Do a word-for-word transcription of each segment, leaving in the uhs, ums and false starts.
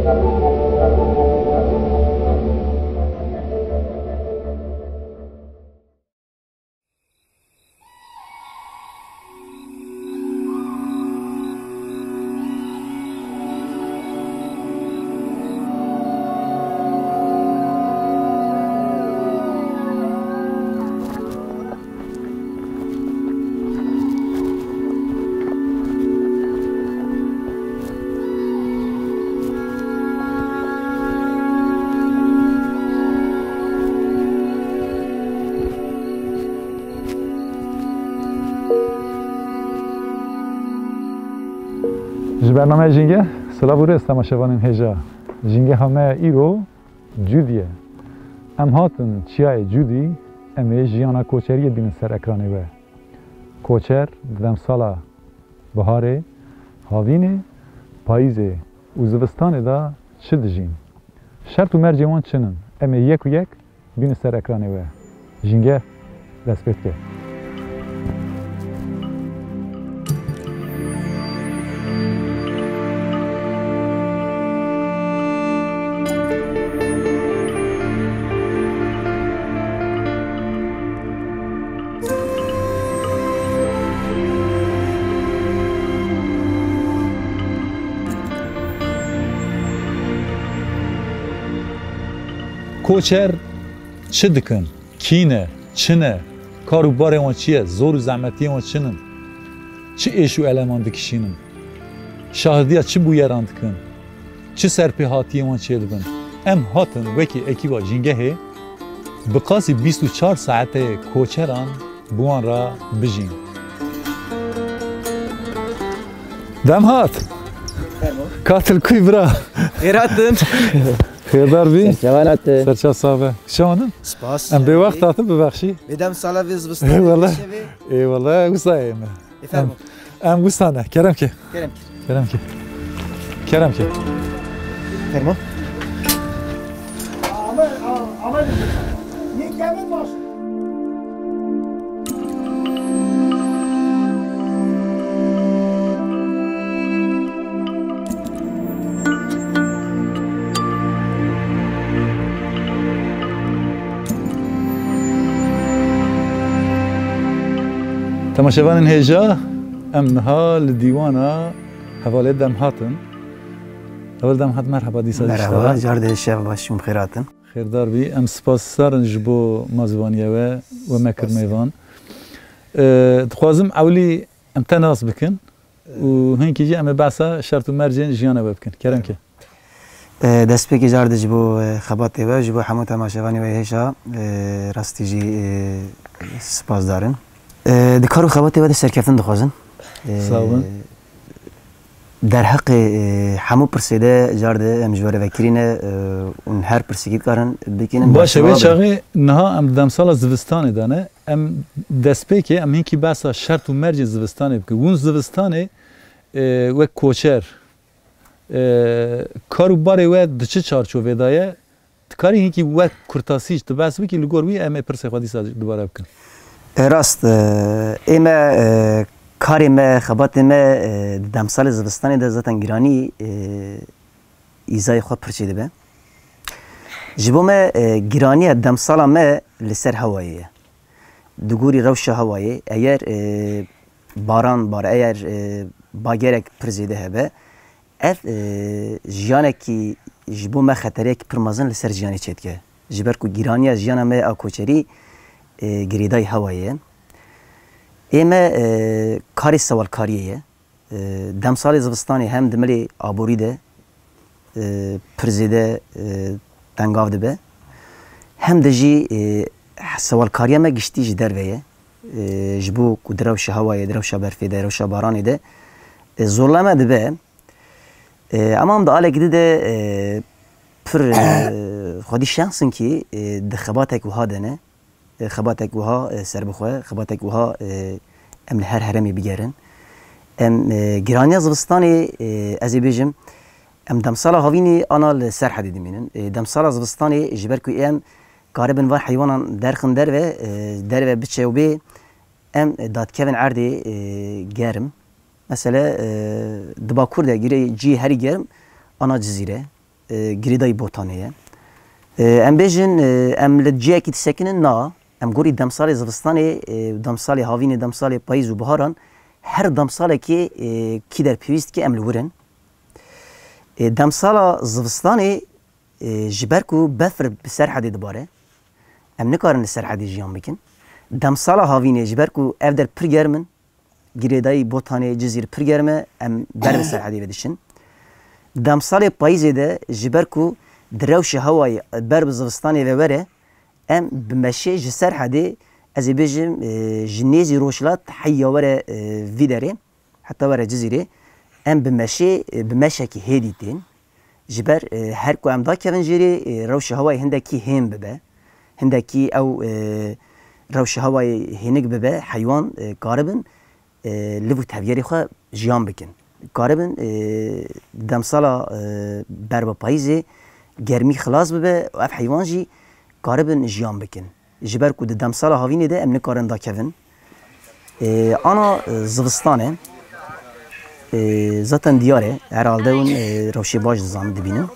Ji bernameya Jîngeh, silav û rêz temaşevanên hêja. Jîngeha me îro Cûdî ye. Em hatin çiyayê Cûdî, em ê jiyana koçeriyê bînin ser ekranê we. Koçer di demsala biharê, havînê, payîzê û zivistanê de çi dijîn? Şert û mercên wan çi nin? Em ê yek û yek bînin ser ekranê we. Jîngeh dest pê dike. Koçer çi dikin? Kî ne? Çi ne? Kar û barê wan çi ye? Zor û zehmetiyên wan çi nin? Çi êş û eleman dikişînin? Şahidiya çi bûyeran dikin? Çi serpêhatiyên wan çêdibin? Em hatin wekî ekîba Jîngehê bi qasî bîst û çar saeteyê koçeran bi wan re bijîn. Demhat! Fermo. Katil kuy bira? Xêratin. Xêrdar bî. Serçavan hatin. Serçav sax be. Şewanin? Spas. Em bê wext hatin bibexşî. Bê demsala vê zivistanê. Eyvallah. Eyvallah, wisa ye me. E, fermo. Em, em wisa ne. Kerem ke. Kerem ke. Kerem ke. Kerem ke. Fermo. Temaşevanên hêja, em niha li dîwana hevalê Demhat in. Heval Demhat, merheba dîsa jî ji te re. Merheba, car dê şev baş û xêr hatin. Xêrdar bî, em spasdar in ji bo mazîvaniya we, we me kir mêvan. Spas. E, dixwazim ewilî em te nas bikin û hinkî jî em ê behsa şert û mercên jiyana we bikin. Kerem ke. E, destpêkê car dê ji bo, e, xebatê we, ji bo hemû temaşevanê we hêşa, e, rastî jî, e, spasdar in. E, di kar û xebatê we de serkeftin dixwazin. E, Sağ olun. Derheqê, e, hemû pirsê de car de em ji we re vekirî ne, e, û her pirsekî dikarin bikînin. Baş e, wê çaxê niha em di demsala zivistanê de ne. Em destpêkê em hinkî behsa şert û mercên zivistanê bikin. Hûn zivistanê, e, wek koçer, e, kar û barê we di çi çarçovê de ye? Dikarî hinkî wek kurtasî tu behs bikî, li gor wî em ê pirsê xwe dîsa dubare bikin. E, rast, e, ê me, e, karê me, xebatê me, e, di demsalê zivistanê de zaten giranî, e, îzayê xwe pir çêdibe. Ji bo me, e, giraniya demsala me li ser hewayê ye. Digorî rewşa hewayê, eger, e, baran bare, eger, e, bagerek pir zêde hebe, ev, e, jiyanekî ji bo me xeteriyekî pir mezin li ser jiyanê çêdike. Ji ber ku giraniya jiyana me ya koçerî, e, girêdayî hewayê ye. Ê me, e, karê sewalkariyê ye. E, demsalê zivistanê hem di milê aborî de, e, pir zêde, e, tengav dibe. Hem de jî, e, sewalkariya me giştî ji derve ye. E, ji bo ku di rewşa hewayê, di rewşa berfê de, rewşa baranê de, e, zorlame dibe. E, ama em di alekî di de, e, pir, e, xwedî şens in kî, e, di xebatek wiha de ne. E, xebatek wiha, e, serbixwe, xebatek wiha, e, em li her herêmê bigerin. Em, e, giraniya zivistanê, e, ez ê bêjim, em demsala havînê ana li Serhedê dimînin. E, demsala zivistanê ji ber ku em karibin van heywanan derxin derve, e, derve biçe û bê, em dadikevin erdê, e, germ. Mesele, e, di bakur de girê cî herî germ ana Cizîre. e, girêdayî botanê ye. E, em bêjin, e, em li ciyekî disekinin, na. Em gorî demsalê zivistanê, e, demsalê havînê, demsalê payîz û biharan, her demsalekê, e, kî der pêwîst dike em li wir in. E, demsala zivistanê, e, ji ber ku befir bi Serhedê dibare, em nikarin li Serhedê jiyan bikin. Demsala havînê ji ber ku ev der pir germ in, girêdayî Botanê, Cizîr pir germ e, em ber bi Serhedê ve diçin. Demsalê payîzê de ji ber ku di rewşa hewayê ber bi zivistanê ve were, em bi meşê ji Serhedê, ez ê bêjim, e, ji nêzî rojhilat heya were, e, vî derê, heta were Cizîrê, em bi meşê, e, bi meşekî hêdî tên. Ji ber, e, her ku em dakevin jêrê, e, rewşa hewayê hindekî hên bibe, hindekî ew, e, rewşa hewayê hênik bibe, heywan, e, karibin, e, liv û tevgerê xwe jiyan bikin. Karibin, e, demsala, e, berba payîzê germî xilas bibe û ev heywan jî karibin jiyan bikin. Ji ber ku di demsala havînê de em nikarin dakevin. E, ana, e, zivistan e. E, zaten diyar e. Herhalde hûn, e, rewşê baş dizanin, dibînin.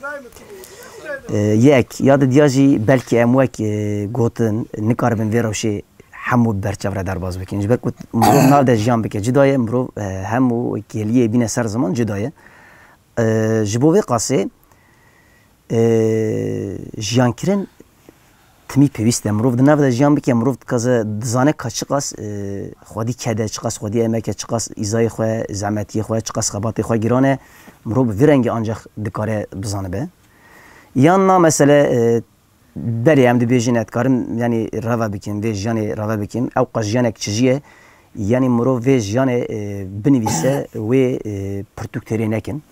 E, yek, ya didiya jî belkî em wek, e, gotin, nikaribin vê rewşê hemû bi berçav re derbas bikin. Ji ber ku mirov nav de jiyan bike cuda ye, mirov, e, hemû kêliyê bîne ser ziman cuda ye. E, ji bo vê qasê, e, jiyankirin timî pêwîst e. Mirov di nav de jiyan bike, mirov dikaze dizane ka çiqas, e, xwedî ked e, çiqas xwedî emek e, çiqas îzayê xwe, zehmetiyê xwe, çiqas xebatê xwe giran e. Mirov bi vî rengî ancaq dikare bizanibe. Yan na mesele, e, Belê, em dibêjin, ez dikarim, yanî, rave bikim, vê jiyanê rave bikim. Ew qas jiyanek çi jî ye? Yanî mirov vê jiyanê, e, binivîse, wê, e, pirtûk têrê nekin.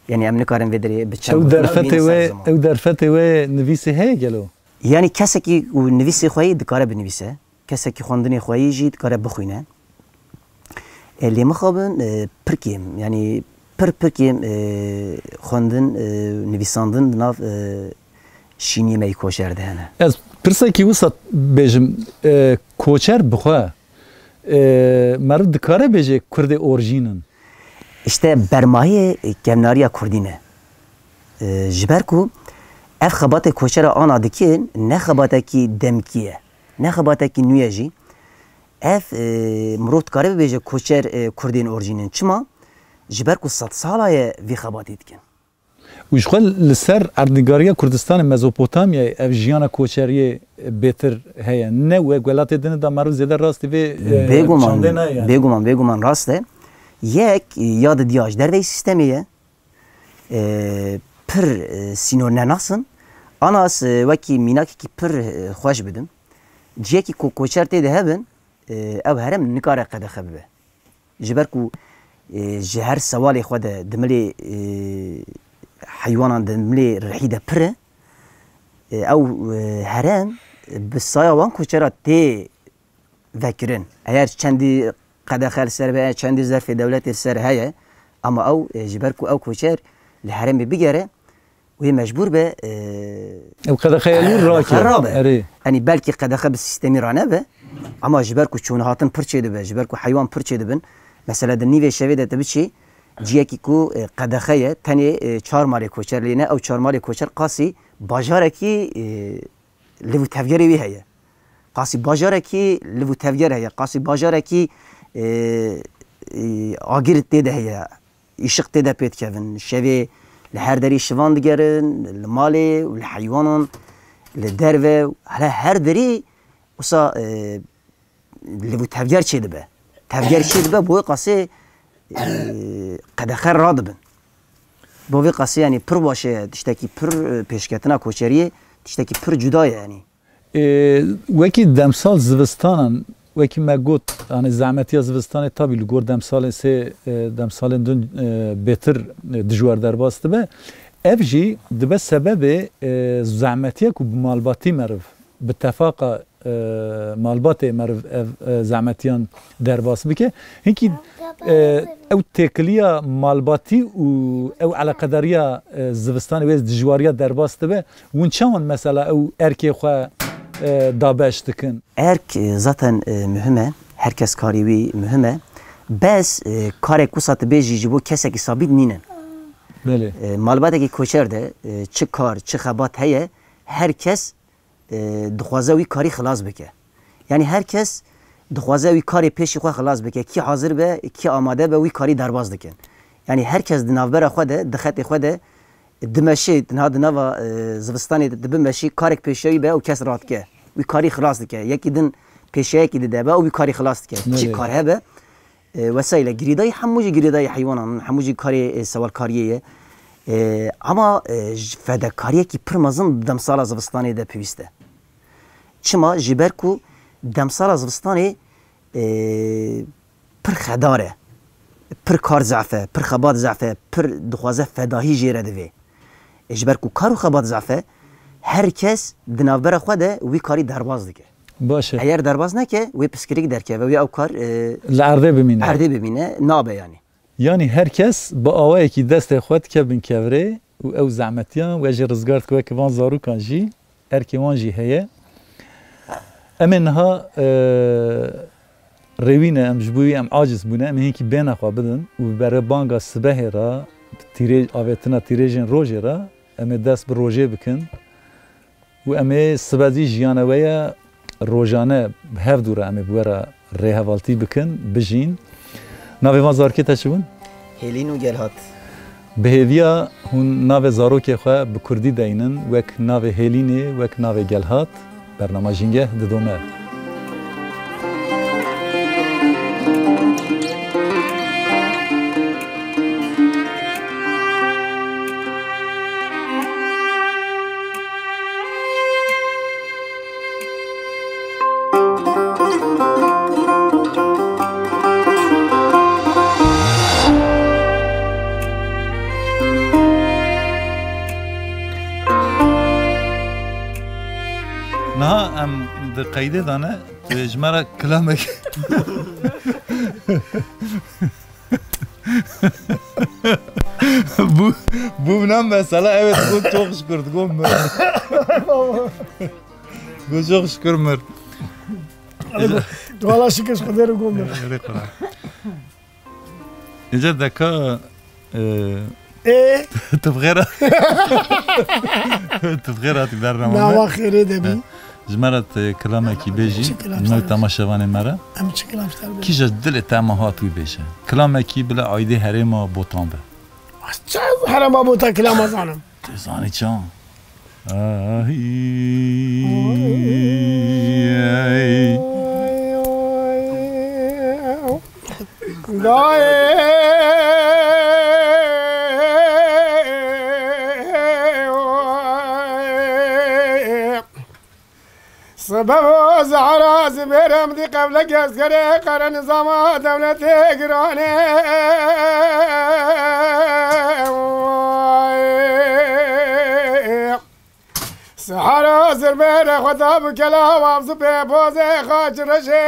Yanî em nikarin vê derê bi çend Ew gotin derfetê bînin ser wê, ziman. Ew derfetê wê nivîsê heye gelo? Yanî kesekî ku nivîsê xwe yî dikare binivîse. Kesekî xwendinê xwe yî jî dikare bixwîne. E, lê mixabin, e, pir kêm, yanî pir, pir kêm, e, xwendin, e, nivîsandin di nav, e, şîniyê me yî koçer de hene. Ez pirsekî wisa bêjim, e, koçer bi xwe, e, meriv dikare bêje Kurdê orjîn in? Îşte bermayê kevnariya Kurdî ne. E, ji ber ku ev xebatê koçera ana dikin, ne xebatekî demkî ye, ne xebatekî nû ye jî. Ev, e, mirov dikare bibêje koçer, e, Kurdên orjîn in. Çima? Ji ber ku sedsala ye vî xebatî dikin. Û ji xwe li ser erdnîgariya Kurdistanê, Mezopotamyayê ev jiyana koçeriyê bêtir heye. Ne wek welatê din de meriv zêde rastî vê, e, Bêguman, çandê nayê yani. Bêguman, bêguman rast e. Yek, ya didiya ji derveyî sîstemê ye. E, pir, e, sînornenas in. Anas, e, wekî mînakekî pir, e, xweş bidim. Ciyekî ku koçer tê de hebin, e, ew herem nikare qedexe bibe. Ji ber ku, e, ji her sewalê xwe de di milê, e, heywanan, di milê rihî de pir e, e, ew, e, herem bi saya wan koçera tê vekirin. Eger çendî qedexe li ser be, çendî zerfê dewletê li ser heye, ama ew, e, ji ber ku ew koçer li herêmê bigere, wê mecbûr be, e, Ew qedexeya wî qedexe rake. Rabe. Erê. Yanî belkî qedexe bi sîstemî ranebe, ama ji ber ku çûnehatin pir çêdibe, ji ber ku heywan pir çêdibin, mesela di nîvê şevê de tu biçî ciyekî ku, e, qedexe ye, tenê, e, çar malê koçer lê ne, ew çar malê koçer qasî bajarekî, e, liv û tevgerê wî heye. Qasî bajarekî liv û tevger heye. Qasî bajarekî, e, e, agir tê de heye. Îşiq tê de pê dikevin. Şevê li her derî şivan digerin, li malê û li heywanan, li derve, hele her derî wisa, e, liv û tevger çêdibe. Tevger çêdibe, bo wê qasê, e, qedexe radibin. Bo vê qasê, yanî pir baş e, tiştekî pir, e, pêşketina koçeriyê, tiştekî pir cuda ye, yanî. E, wekî demsal zivistanan, wekî me got, yanî zehmetiya zivistanê tabî li gor demsalên sê, e, demsalên din, e, bêtir, e, dijwar derbas dibe. Ev jî dibe sebebê, e, zehmetiya ku bi malbatî meriv, bi tefaqa e, malbatê meriv ev, e, zehmetiyan derbas bike. Hinkî, e, ew têkiliya malbatî û ew eleqedariya, e, zivistanê wê dijwariya derbas dibe. Hûn çawan mesela ew erkê xwe, e, dabeş dikin? Erk, e, zaten, e, muhim e. Her kes karê wî muhim e. Bes, e, karek wisa tu bêjî ji bo kesekî sabît nînin. Belê. E, malbatekî koçer de, e, çi kar, çi xebat heye, her kes, e, dixwaze wî karî xilas bike. Yanî her kes dixwaze wî karê pêşî xwe xilas bike. Kî hazir be, kî amade be, wî karî derbas dikin. Yanî her kes di navbera xwe de, di xetê xwe de dimeşê, niha di nava, e, zivistanê de dibimeşî, karek pêşiya wî be, ew kes radike. Wî karî xilas dike. Yekî din pêşiyayekî dide be, ew wî karî xilas dike. Çi Belê. kar hebe, e, wesayîle girêdayî, hemû jî girêdayî heywanan in, hemû jî karê, e, sewalkariyê ye. E, ama, e, ji fedekariyekî pir mezin di demsala zivistanê de pêwîst e. Çima? Ji ber ku demsala zivistanê, e, pir xedar e, pir kar zehf e, pir xebat zehf e, pir dixwaze fedahî jê re divê. E, ji ber ku kar û xebat zehf e, her kes di navbera xwe de wî karî derbas dike. Baş e. Eger derbas neke, wê piskirîk derkeve, wê ew kar, e, Li erdê bimîne. erdê bimîne, nabe yanî. Yanî her kes bi awayekî destê xwe dike bin kevirê û ew zehmetiyan we jî rizgar dike, weke van zarokan jî erkê wan jî heye. Em ê niha, e, rêwî ne, em ji bo wî em aciz bûne, em ê hinkî bêhna xwe bidin û bi berbanga sibehê re, tîrê-, avêtina tîrêjên rojê re em ê dest bi rojê bikin. Û em ê sibe zî jiyana we ye rojane bi hev dû re em ê bi we re rêhevaltî bikin, bijîn. Navê van zarokê te çi bûn? Hêlîn û Gelhat. Bi hêviya hûn navê zarokê xwe bi kurdî deynin, wek navê Hêlînê, wek navê Gelhat. Bernama Jîngeh didome. Niha em di qeydê de ne, tu ji me re kilamek Bû, bû vina mesela, evet, got, çok şükür, got mir. Got, çok şükür mir. Wala şükür, Xwedê re got mir. Êdî Kur'an. Êdî deka, e, Ê? Tu bi xêr hat. Tu bi xêr hatî bernama me. Nawa xêrê de bî. He. Ji me re tu kilamekî bêjî, Çi kilam ji te bêjî? Temaşevanê me re. Em çi kilam ji te bêjin? Kîja dilê te me hat wî bêje. Kilamekî bila aîdê herêma Botan be. Ez çi herêma Botan kilama zanim? Tu zanî çawa? Ahî. Dayê. Sibe bo zehra zibêrem dî qevlek eskerê qere nizama dewletê giranê. Sehara zirbêre xwe da bi kela wavzu pê pozê xaç reşê.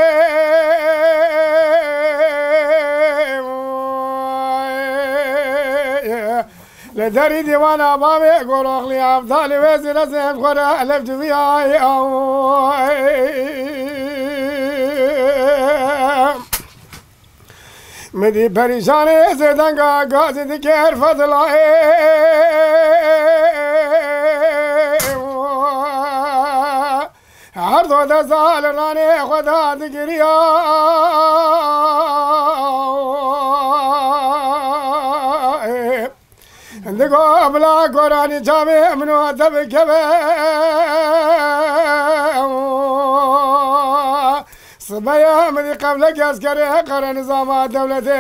Li derî dîwana bavê Goroxlî Evdalî wê zî rezê xwe re elev civiyayê. Min dî perîşanê zêdenga gazî dikir fedlayê. Her do deza li ranê xwe da digiriya. Digo bila goranî çavê min û te bikeve. Sibeya min dî qevlek eskerê qere nizama dewletê.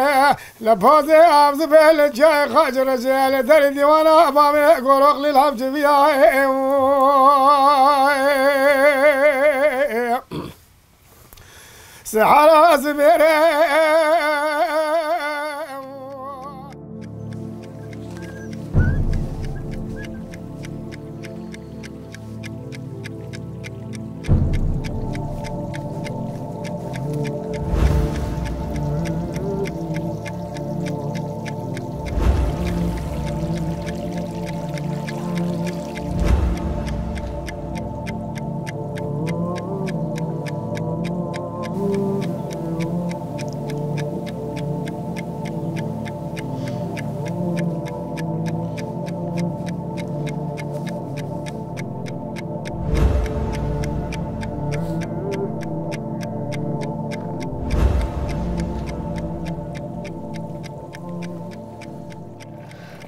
Li pozê avzibê li çiyayê Xacirejê li derî dîwana bavê Goroxlî li hev civiyayê. Sehara zibêre.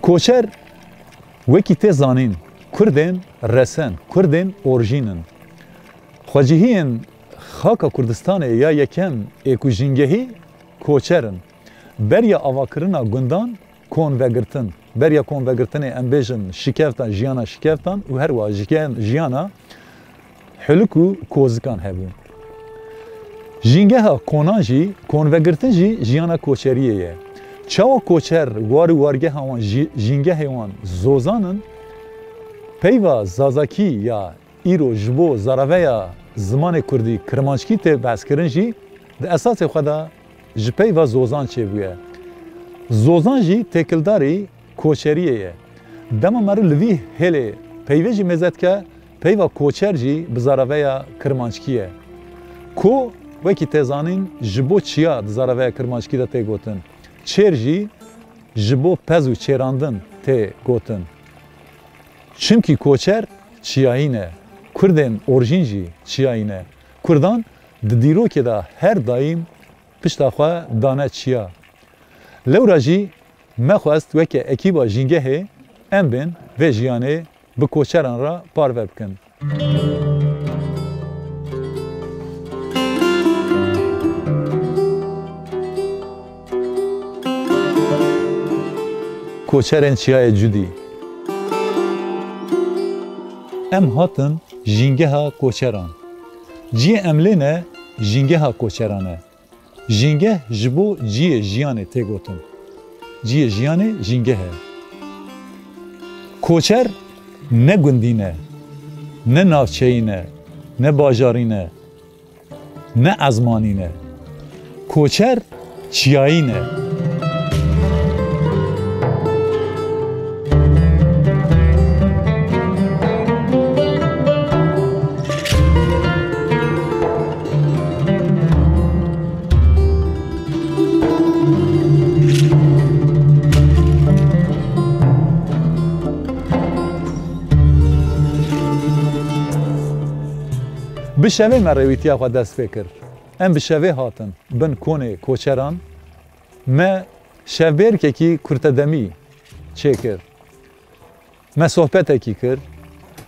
Koçer, wekî tê zanîn, Kurdên resen, Kurdên orjîn in. Xwecihiyên xaka Kurdistanê ya yekem ê ku jîngehî koçer in. Beriya avakirina gundan konvegirtin, beriya konvegirtinê em bêjin şikefta, jiyana şikeftan û her wiha jiken-, jiyana Hilik û kozikan hebû. Jîngeha konan jî, konvegirtin jî jiyana koçeriyê ye. Çawa koçer war û wargeha wan jî, jîngehê wan zozan in, peyva zazakî ya îro ji bo zaraveya zimanê kurdî kirmanckî tê behskirin jî di esasê xwe de ji peyva zozan çêbûye. Zozan jî têkildarî koçeriyê ye. Dema meriv li vî hêlê peyvê jî mêze dike, peyva koçer jî bi zaraveya kirmanckî ye. Ko, wekî tê zanîn, ji bo çiya di zaraveya kirmanckî de tê gotin. Çêr jî ji bo pez û çêrandin tê gotin. Çimkî koçer çiyayî ne. Kurdên orjîn jî çiyayî ne. Kurdan di dîrokê de her daîm pişta xwe dane çiya. Lewra jî me xwest weke ekîba jîngehê em bên vê jiyanê bi koçeran re parve bikin. Koçerên Çiyayê Cudî. Em hatin jîngeha koçeran. Ciyê em lê ne, jîngeha koçeran e. Jîngeh ji bo ciyê jiyanê tê gotin. Ciyê jiyanê jîngeh e. Koçer ne gundî ne, ne navçeyî ne, ne bajarî ne, ne ezmanî ne. Koçer çiyayî ne. Bi şevê me rêwîtiya xwe dest pê kir. Em bi şevê hatin bin konê koçeran. Me şevbêrkekî kurtedemî çêkir. Me sohbetekî kir.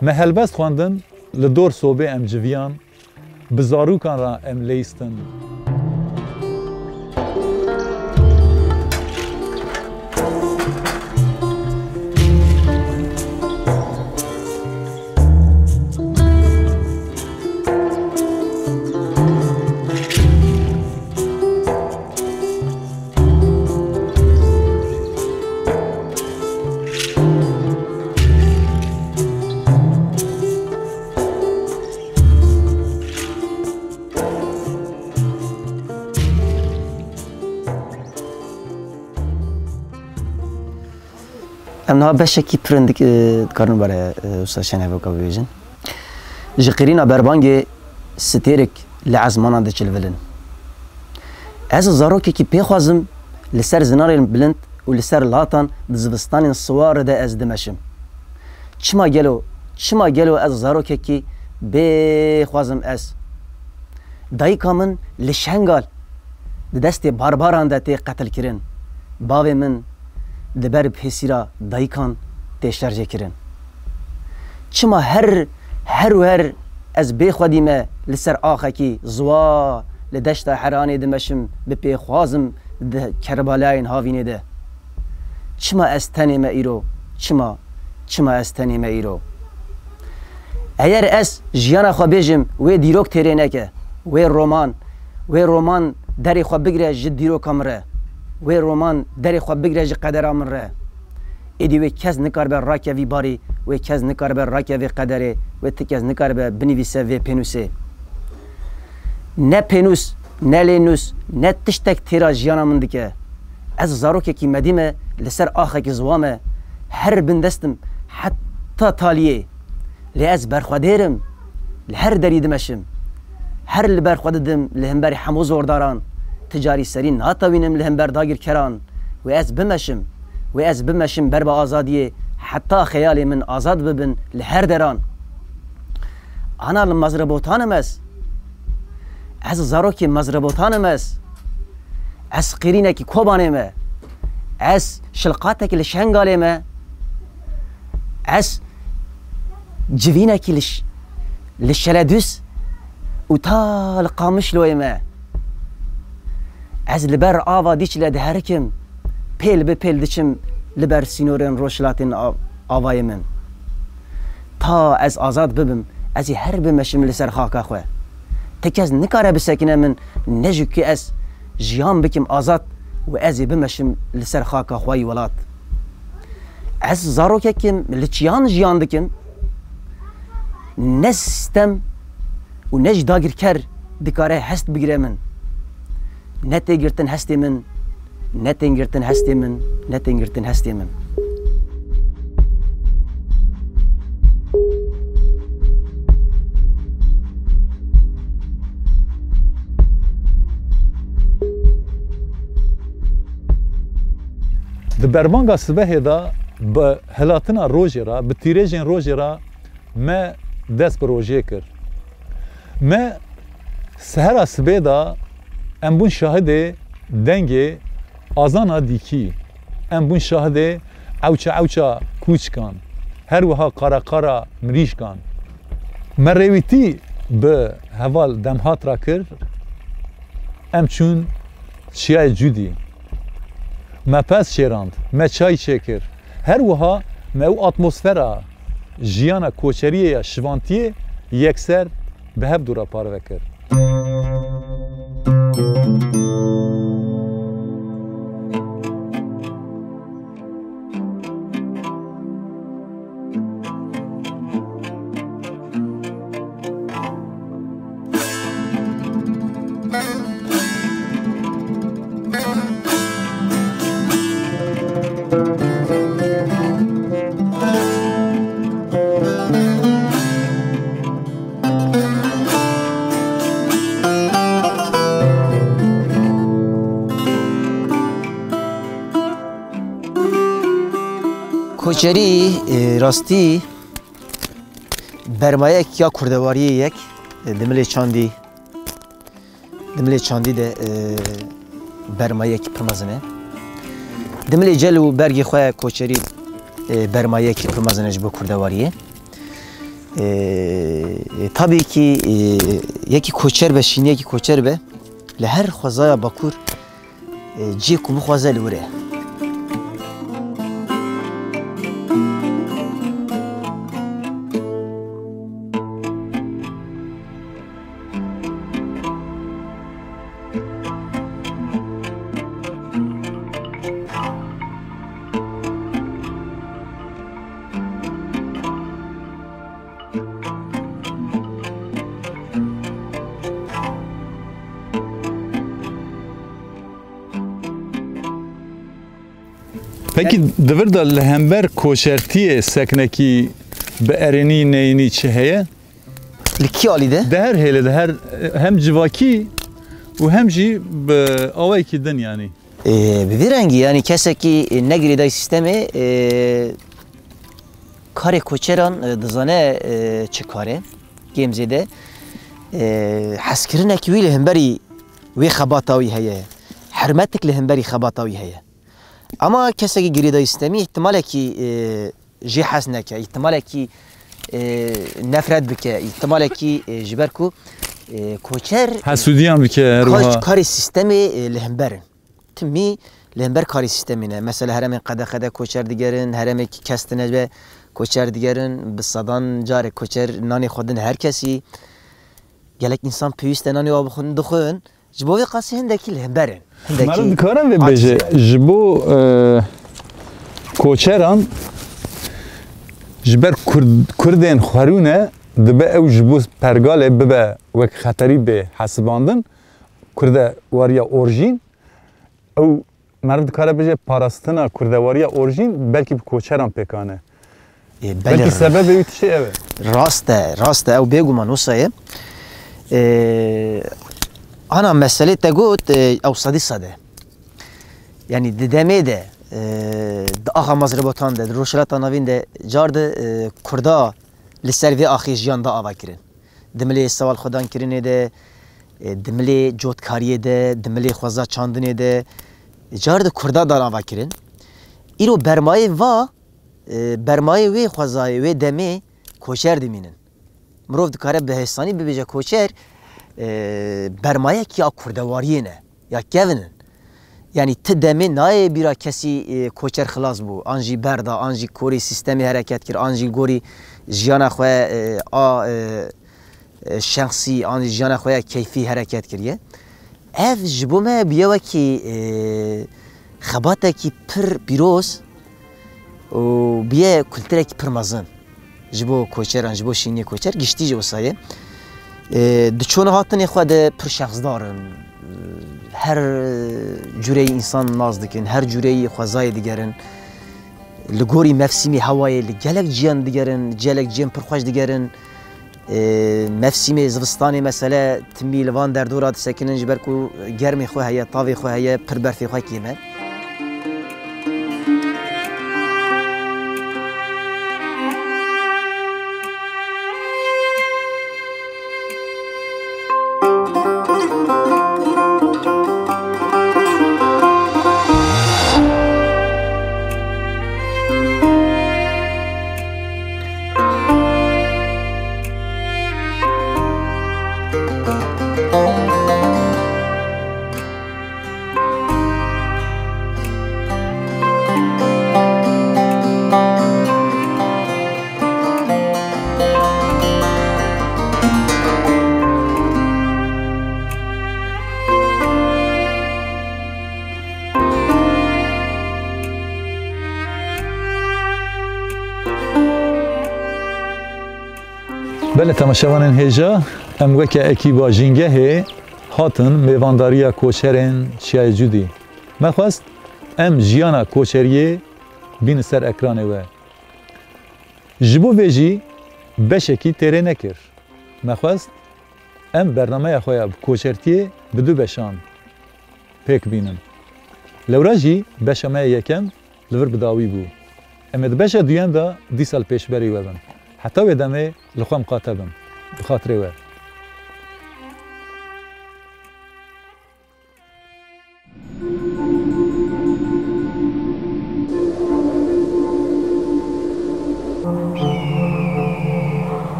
Me helbest xwendin, li dor sobê em civiyan, bi zarûkan re em leyistin. Em niha beşekî pir hindik, e, dikarin bare, e, Usta Şenevok bibêjin. Ji qirîna berbangê stêrek li ezmanan dikilvilin. Ez zarokekî pê xwazim li ser zinarên bilind û li ser latan di zivistanên siwar de ez dimeşim. Çima gelo, çima gelo ez zarokekî bê xwazim ez? Dayika min li Şengal di destê barbaran de tê qetilkirin. Bavê min di ber pêsîra dayikan tê şerjêkirin. Çima her, her û her ez bê xwedî me li ser axekî ziwa li deşta Heranê dimeşim, bi pê xwazim di Kerbelayên havînê de? Çima ez tenê me îro? Çima? Çima ez tenê me îro? Eger ez jiyana xwe bêjim, wê dîrok têrê neke, wê roman, wê roman derê xwe bigire ji dîroka min re, wê roman derê xwe bigire ji qedera min re. Êdî wê kes nikaribe rakevî barî, wê kes nikaribe rakevê qederê, wê ti kes nikaribe binivîse vê pênûsê. Ne pênûs, ne lênûs, ne tiştek têra jiyana min dike. Ez zarokekî medî me, li ser axekî ziwa me, her bindest im, heta taliyê. Lê ez berxwedêr im, li her derî dimeşim. Her li ber xwe didim li hemberî hemû zordaran. Ti carî serî natewînim li hember dagirkeran. Wê ez bimeşim, wê ez bimeşim ber bi azadiyê, heta xeyalê min azad bibin li her deran. Ana li Mezrebotan im ez. Ez zarokê Mezrebotan im ez. Ez qîrînekî Kobanê me. Ez şilqatekî li Şengalê me. Ez civînekî li ş-, li Şeledûs û ta li Qamişloyê me. Ez li ber ava Dîçle diherikim, pêl bi pêl diçim li ber sînorên rojhilatên av-, avayê min. Ta ez azad bibim, ez ê her bimeşim li ser xaka xwe. Ti kes nikare bisekine min, ne ji ku ez jiyan bikim azad û ez ê bimeşim li ser xaka xwe yî welat. Ez zarokekim, li çiyan jiyan dikim. Ne sîstem û ne jî dagirker dikare hest bigire min. Ne tê girtin hestê min, ne tên girtin hestê min, ne tên girtin hestê min. Di berbanga sibehê de, bi hilatina rojê re, bi tîrêjên rojê re me dest bi rojê kir. Me sehera sibê de em bûn şahidê dengê azana dîkî. Em bûn şahidê ewça ewça kûçikan, her wiha qara qara mirîşkan. Me rêwîtî bi heval Demhat re kir, em çûn Çiyayê Cûdî. Me pez çêrand, me çay çêkir. Her wiha me ew atmosfera jiyana koçeriyê ya şivantiyê yekser bi hev dû re parve kir. Koçerî, e, rastî bermayek ya kurdewariyê yek, e, di milê çandî, di milê çandî de, e, bermayekî pir mezin e. Di milê cel û bergê xwe koçerî, e, bermayekî pir mezin e ji bo kurdewariyê. E, e, tabii ki, e, yekî koçer be, şîniyekî koçer be, li her xwezaya Bakur, e, cihê ku bixwaze li wir e. Pekî di vir de li hember koçertiyê seknekî bi erênî neyînî çi heye? Li kî alî de? Di her hêlê de, her, hem civakî û hem jî bi awayekî din, yanî. Ê, bi vî rengî, yanî kesekî, e, ne girêdayî sîstemê, e, karê koçeran, e, dizane, e, çi kar e. Kêm zêde, e, hezkirinekî wî li hemberî wê xebata wî heye. Hermetik li hemberî xebata wî heye. Ama kesekî girêdayî sîstemî îhtimalekî, e, jê hez neke, îhtimalekî, e, nefret bike, îhtimalekî, e, ji ber ku, e, koçer, hesûdiyan bike her wiha. Karê sîstemê, e, li hember in. Timî li hember karê sîstemê ne. Mesela herêmên qedexe de koçer digerin, herêmekî kes tine be koçer digerin, bi sedan carê koçer nanê xwe din her kesî. Gelek însan pêwîst e nanê wan bixwin, dixwin. Ji bo vê qasî hindekî li hember in. Hindekî. Meriv dikare vê bêje, ji bo, e, koçeran, ji ber Kurd-, Kurdên xwerûne, dibe ew ji bo pergalê bibe wek xeterî bê hesibandin, Kurdewariya orjîn, ew meriv dikare bêje parastina Kurdewariya orjîn belkî bi koçeran pêk ane. Ê, belê. Belkî sebebê wî tiştê ev e. Rast e, rast e, ew bêguman wisa ye. Ê, ana meselê te got, ê, ew sedî sed e. Yanî di demê de, ê, di axa mezrebotan de, di Rojhilata Navîn de car de, ê, Kurda li ser vê axê jiyan da ava kirin. Di milê sewalxwedankirinê de, e, di milê cotkariyê de, di milê xweza çandinê de, e, car di Kurda dan ava kirin. Îro bermayê va, e, bermayê wê xwezayê, wê demê koçer dimînin. Mirov dikare bi hêsanî bibêje koçer, e, bermayek ya kurdewariyê ne, ya kevin in. Yanî ti demê nayê bîra kesî, e, koçer xilas bû, an jî berda, an jî gorî sîstemê hereket kir, an jî gorî jiyana xwe, e, a, e, e, şexsî, an jî jiyana xwe ya keyfî hereket kiriye. Ev ji bo me bûye wekî, e, xebatekî pir pîroz û bûye kulturekî pir mezin. Ji bo koçeran, ji bo şîniyê koçer, giştî jî wisa ye. E, di çûna hatinê xwe de pir şexsdar in. Her cureyî însan nas dikin, her cureyî xwezayê digerin. Li gorî mevsîmê hewayê li gelek ciyan digerin, gelek ciyên pir xweş digerin. E, mevsîmê zivistanê mesele timî li van derdora disekinin, ji ber ku germê xwe heye, tavê xwe heye, pir berfê xwe kêm e. Belê temaşevanên hêja, em weke ekîba Jîngehê hatin mêvandariya koçerên Çiyayê Cûdî. Me xwest em jiyana koçeriyê bînin ser ekranê we. Ji bo vê jî beşekî têrê nekir. Me xwest em bernameya xwe ya bi koçertiyê bi du beşan pêk bînin. Lewra jî beşa me ya yekem li vir bi dawî bû. Em ê di beşa duyan de dîsa li pêşberî we bin. Heta wê demê li xwe miqate bin. Bi xatirê we.